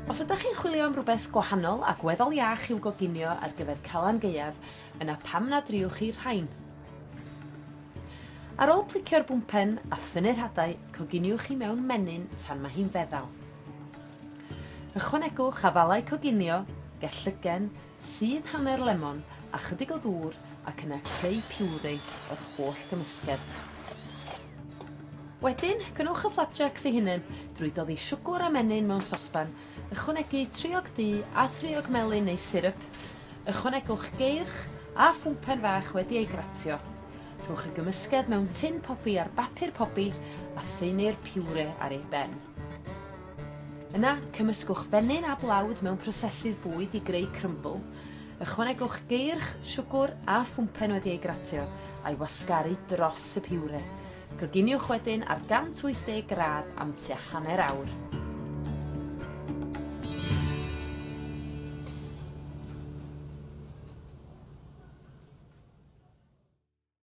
Os ydach chi'n chwilio am rwbeth gwahanol a gweddol iach i'w goginio ar gyfer Calan Gaeaf, yna pam na driwch chi rhain? Ar ôl plicio'r bwmpen a thynnu'r hadau, coginiwch i mewn menyn tan mae hi'n feddal. Ychwanegwch afalau coginio, gellygen, sudd hanner lemon a chydig o ddŵr ac yna creu puree o'r holl gymysgedd. Wedyn, gwnewch y flapjacks eu hunain drwy doddi siwgr a menyn mewn sosban, ychwanegu triog du a thriog melyn neu syrup, ychwanegwch geirch a phwmpen fach wedi ei gratio. Rhowch y gymysgedd mewn tin pobi ar bapur pobi a thaenu'r puree ar ei ben. Yna, cymysgwch fenyn a blawd mewn prosesydd bwyd i greu crumble, ychwanegwch geirch, siwgr a phwmpen wedi ei gratio a'i wasgaru dros y puree. Coginiwch wedyn ar 180 gradd am tua hanner awr.